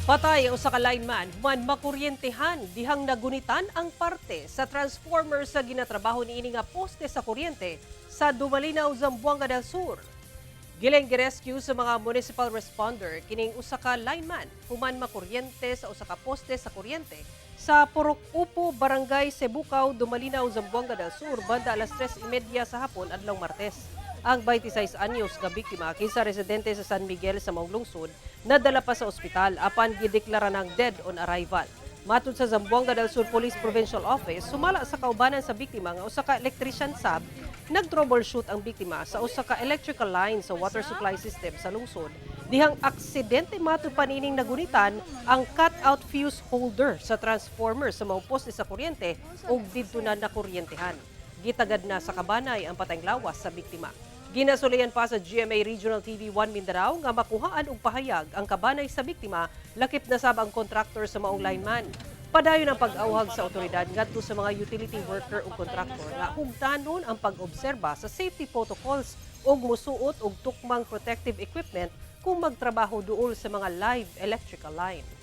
Patay ang usa ka lineman human makuryentehan dihang nagunitan ang parte sa transformer sa ginatrabaho niini nga poste sa kuryente sa Dumalinao, Zamboanga del Sur. Gilain girescue sa mga municipal responder kining usa ka lineman human makuryente sa usa ka poste sa kuryente sa Purok Upo, Barangay Sebukaw, Dumalinao, Zamboanga del Sur banda alas 3:30 sa hapon adlaw Martes. Ang 26 anyos nga biktima, kinsa residente sa San Miguel sa maong lungsod, nadala pa sa ospital apan gideklara ng dead on arrival. Matud sa Zamboanga del Sur Police Provincial Office, sumala sa kaubanan sa biktima nga usa ka electrician sab, nag-troubleshoot ang biktima sa usa ka electrical line sa water supply system sa lungsod dihang aksidente matud pa niining nagunitan ang cut-out fuse holder sa transformer sa maong poste sa kuryente ug didto na nakuryentehan. Gitagad na sa kabanay ang patayng lawas sa biktima. Ginasulayan pa sa GMA Regional TV 1 Mindanao nga makuhaan og pahayag ang kabanay sa biktima, lakip na sab ang contractor sa maong lineman. Padayon ang pag-awhag sa otoridad ngadto sa mga utility worker ug kontraktor nga hugtanon ang pag-obserba sa safety protocols ug musuot og tukmang protective equipment kung magtrabaho duol sa mga live electrical line.